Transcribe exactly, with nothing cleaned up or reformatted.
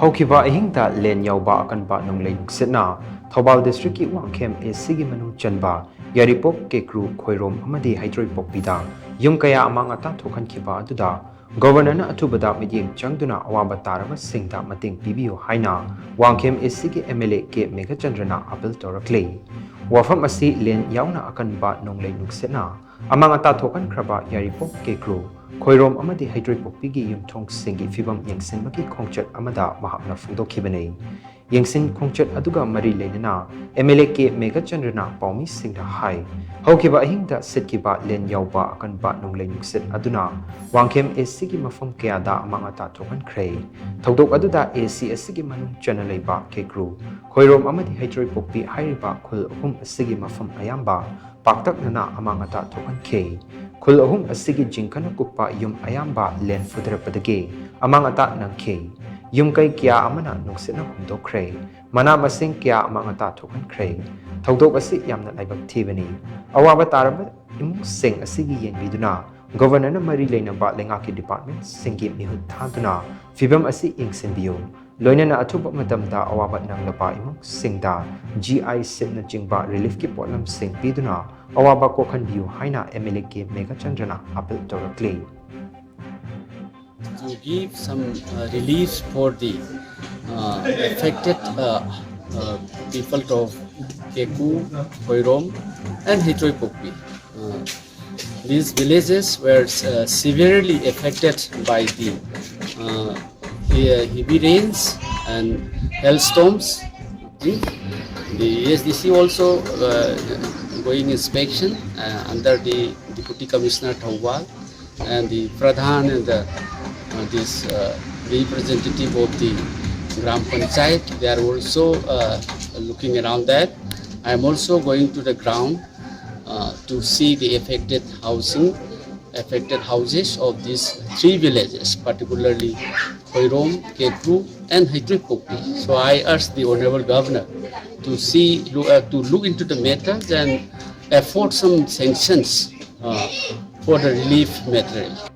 ꯍꯧꯈꯤꯕ ꯑꯍꯤꯡꯗ ꯂꯦꯟ ꯌꯥꯎꯕ ꯑꯀꯟꯕ ꯅꯣꯡꯂꯩ ꯅꯨꯡꯁꯤꯠꯅ ꯊꯧꯕꯥꯜ ꯗꯤꯁꯇ꯭ꯔꯤꯛꯀꯤ ꯋꯥꯡꯈꯦꯝ ꯑꯦꯁ ꯁꯤꯒꯤ ꯃꯅꯨꯡ ꯆꯟꯕ ꯌꯥꯏꯔꯤꯄꯣꯛ, ꯀꯦꯀ꯭ꯔꯨ, ꯈꯣꯏꯔꯣꯝ ꯑꯃꯗꯤ ꯍꯩꯗ꯭ꯔꯣꯏꯄꯣꯛꯄꯤꯗ ꯌꯨꯝ ꯀꯌꯥ ꯑꯃꯥꯡ ꯑꯇꯥ ꯊꯣꯛꯍꯟꯈꯤꯕ ꯑꯗꯨꯗ ꯒꯣꯚꯔꯅꯔꯅ ꯑꯊꯨꯕꯗ ꯃꯤꯠꯌꯦꯡ ꯆꯪꯗꯨꯅ ꯑꯋꯥꯕ ꯇꯥꯔꯕꯁꯤꯡꯗ ꯃꯇꯦꯡ ꯄꯤꯕꯤꯌꯨ ꯍꯥꯏꯅ ꯋꯥꯡꯈꯦꯝ ꯑꯦꯁ ꯁꯤꯒꯤ ꯑꯦꯝ ꯑꯦꯜ ꯑꯦ ꯀꯦ ꯃꯦꯘꯆꯟꯗ꯭ꯔꯅ ꯑꯥꯄꯤꯜ ꯇꯧꯔꯛꯂꯤ꯫ ꯋꯥꯐꯝ ꯑꯁꯤ ꯂꯦꯟ ꯌꯥꯎꯅ ꯑꯀꯟꯕ ꯅꯣꯡꯂꯩ ꯅꯨꯡꯁꯤꯠꯅ ꯑꯃꯥꯡ ꯑꯇꯥ ꯊꯣꯛꯍꯟꯈ꯭ꯔꯕ ꯌꯥꯏꯔꯤꯄꯣꯛ, ꯀꯦꯀ꯭ꯔꯨ, ꯈꯣꯏꯔꯣꯝ ꯑꯃꯗꯤ ꯍꯩꯗ꯭ꯔꯣꯏꯄꯣꯛꯄꯤꯒꯤ ꯌꯨꯝꯊꯣꯡꯁꯤꯡꯒꯤ ꯐꯤꯕꯝ ꯌꯦꯡꯁꯤꯟꯕꯒꯤ ꯈꯣꯡꯆꯠ ꯑꯃꯗ ꯃꯍꯥꯛꯅ ꯐꯣꯡꯗꯣꯛꯈꯤꯕꯅꯤ꯫ ꯌꯦꯡꯁꯤꯟ ꯈꯣꯡꯆꯠ ꯑꯗꯨꯒ ꯃꯔꯤ ꯂꯩꯅꯅ ꯑꯦꯝ ꯑꯦꯜ ꯑꯦ ꯀꯦ ꯃꯦꯘꯆꯟꯗ꯭ꯔꯅ ꯄꯥꯎꯃꯤꯁꯤꯡꯗ ꯍꯥꯏ, ꯍꯧꯈꯤꯕ ꯑꯍꯤꯡꯗ ꯁꯤꯠꯈꯤꯕ ꯂꯦꯟ ꯌꯥꯎꯕ ꯑꯀꯟꯕ ꯅꯣꯡꯂꯩ ꯅꯨꯡꯁꯤꯠ ꯑꯗꯨꯅ ꯋꯥꯡꯈꯦꯝ ꯑꯦꯁ ꯁꯤꯒꯤ ꯃꯐꯝ ꯀꯌꯥꯗ ꯑꯃꯥꯡ ꯑꯇꯥ ꯊꯣꯛꯍꯟꯈ꯭ꯔꯦ꯫ ꯊꯧꯗꯣꯛ ꯑꯗꯨꯗ ꯑꯦ ꯁꯤ ꯑꯁꯤꯒꯤ ꯃꯅꯨꯡ ꯆꯟꯅ ꯂꯩꯕ ꯀꯦꯀ꯭ꯔꯨ, ꯈꯣꯏꯔꯣꯝ ꯑꯃꯗꯤ ꯍꯩꯗ꯭ꯔꯣꯏꯄꯣꯛꯄꯤ ꯍꯥꯏꯔꯤꯕ ꯈꯨꯜ ꯑꯍꯨꯝ ꯑꯁꯤꯒꯤ ꯃꯐꯝ ꯑꯌꯥꯝꯕ ꯄꯥꯛꯇꯛꯅꯅ ꯑꯃꯥꯡ ꯑꯇꯥ ꯊꯣꯛꯍꯟꯈꯤ꯫ ꯈꯨꯜ ꯑꯍꯨꯝ ꯑꯁꯤꯒꯤ ꯖꯤꯡꯒꯅ ꯀꯨꯞꯄ ꯌꯨꯝ ꯑꯌꯥꯝꯕ ꯂꯦꯟ ꯐꯨꯊꯔꯛꯄꯗꯒꯤ ꯑꯃꯥꯡ ꯑꯇꯥ ꯅꯪꯈꯤ꯫ ꯌꯨꯝ ꯀꯩ ꯀꯌꯥ ꯑꯃꯅ ꯅꯨꯡꯁꯤꯠꯅ ꯍꯨꯝꯗꯣꯛꯈ꯭ꯔꯦ꯫ ꯃꯅꯥ ꯃꯁꯤꯡ ꯀꯌꯥ ꯑꯃꯥꯡ ꯑꯇꯥ ꯊꯣꯛꯍꯟꯈ꯭ꯔꯦ꯫ ꯊꯧꯗꯣꯛ ꯑꯁꯤ ꯌꯥꯝꯅ ꯂꯥꯏꯕꯛ ꯊꯤꯕꯅꯤ꯫ ꯑꯋꯥꯕ ꯇꯥꯔꯕ ꯏꯃꯨꯡꯁꯤꯡ ꯑꯁꯤꯒꯤ ꯌꯦꯡꯕꯤꯗꯨꯅ ꯒꯣꯚꯔꯅꯔꯅ ꯃꯔꯤ ꯂꯩꯅꯕ ꯂꯩꯉꯥꯛꯀꯤ ꯗꯤꯄꯥꯔꯠꯃꯦꯟꯠꯁꯤꯡꯒꯤ ꯃꯤꯍꯨꯠ ꯊꯥꯗꯨꯅ ꯐꯤꯕꯝ ꯑꯁꯤ ꯌꯦꯡꯁꯤꯟꯕꯤꯌꯨ꯫ ꯂꯣꯏꯅꯅ ꯑꯊꯨꯕ ꯃꯇꯝꯗ ꯑꯋꯥꯕ ꯅꯪꯂꯕ ꯏꯃꯨꯡꯁꯤꯡꯗ ꯖꯤ ꯑꯥꯏ ꯁꯤꯠꯅꯆꯤꯡꯕ ꯔꯤꯂꯤꯐꯀꯤ ꯄꯣꯠꯂꯝꯁꯤꯡ ꯄꯤꯗꯨꯅ ꯑꯋꯥꯕ ꯀꯣꯛꯍꯟꯕꯤꯌꯨ ꯍꯥꯏꯅ ꯑꯦꯝ ꯑꯦꯜ ꯑꯦ ꯀꯦ ꯃꯦꯘꯆꯟꯗ꯭ꯔꯅ ꯑꯥꯄꯤꯜ ꯇꯧꯔꯛꯂꯤ꯫ To give some uh, relief for the uh, affected uh, uh, people of Keku, Khoirom, and Hitroi Pokpi. Uh, these villages were uh, severely affected by the uh, he- heavy rains and hailstorms. The, the A S D C also uh, going inspection uh, under the Deputy Commissioner Thoubal and the Pradhan and the, uh, this uh, representative of the Gram Panchayat. They are also uh, looking around that. I am also going to the ground uh, to see the affected housing, affected houses of these three villages, particularly Khoirom, Kekru, and Haitrui Popi. So I urge the Honorable Governor to see, uh, to look into the matters and afford some sanctions uh, for the relief material.